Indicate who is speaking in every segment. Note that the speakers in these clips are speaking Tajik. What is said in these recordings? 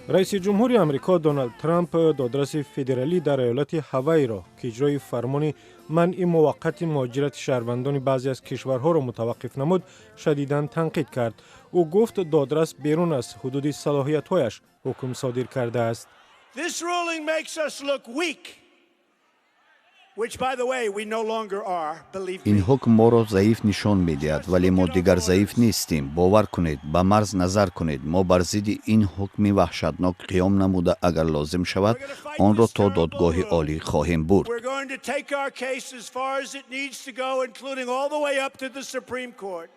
Speaker 1: Раиси ҷумҳури Амрико Доналд Трамп додраси федералӣ дар иёлати Ҳавайиро, ки иҷрои фармони манъи муваққати муҳоҷирати шаҳрвандони баъзе аз кишварҳоро мутаваққиф намуд, шадидан танқид кард. Ӯ гуфт, додрас берун аз ҳудуди салоҳиятҳояш ҳукм содир кардааст.
Speaker 2: This ruling makes us look weak, which, by the way, we no longer are, believe
Speaker 3: Ин
Speaker 2: me.
Speaker 3: ҳукм моро заиф нишон медиҳад, вале мо дигар заиф нестем, бовар кунед. Ба марз назар кунед. Мо бар зидди ин ҳукми ваҳшатнок қиём намуда, агар лозим шавад, онро то Додгоҳи Олӣ хоҳем бурд.
Speaker 2: We're going to take our case as far as it needs to go, including all the way up to the Supreme Court.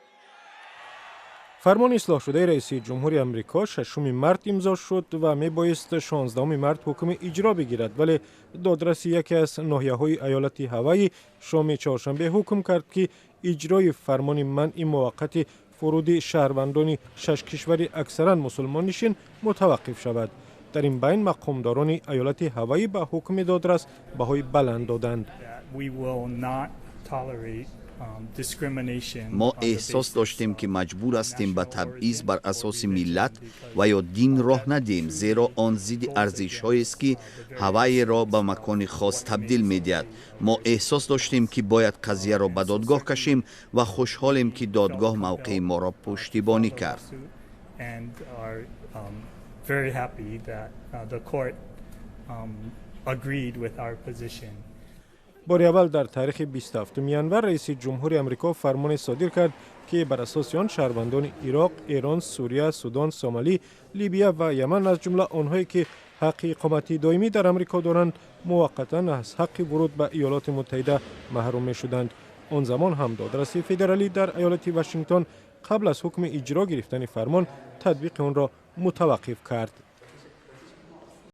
Speaker 1: Фармони ислоҳшудаи раиси ҷумҳури Амрико 6 март имзо шуд ва мебоист 16 март ҳукми иҷро бигирад, вале додраси яке аз ноҳияҳои аёлати Ҳавайи шоми чоршанбе ҳукм кард, ки иҷрои фармони манъи муваққати фуруди шаҳрвандони шаш кишвари аксаран мусулмоннишин мутаваққиф шавад. Дар ин байн мақомдорони аёлати Ҳавайӣ ба ҳукми додрас баҳои баланд доданд.
Speaker 4: We will not tolerate discrimination.
Speaker 3: Мо эҳсос доштем, ки маҷбур ҳастем ба табъиз бар асоси миллат ва ё дин роҳ надиҳем, зеро он зидди арзишҳоест, ки Ҳавайиро ба макони хос табдил медиҳад. Мо эҳсос доштем, ки бояд қазияро ба додгоҳ кашем ва хушҳолем, ки додгоҳ мавқеи моро пуштибонӣ кард.
Speaker 4: And are very happy that the court agreed with our position.
Speaker 1: Бори аввал дар таърихи 27 январ раиси ҷумҳури Амрико фармоне содир кард, ки бар асоси он шаҳрвандони Ироқ, Эрон, Сурия, Судон, Сомалӣ, Либия ва Яман, аз ҷумла онҳое ки ҳаққи иқомати доимӣ дар Амрико доранд, муваққатан аз ҳаққи вуруд ба Иёлоти Муттаҳида маҳрум мешуданд. Он замон ҳам додраси федералӣ дар иёлати Вашингтон қабл аз ҳукми иҷро гирифтани фармон татбиқи онро мутаваққиф кард.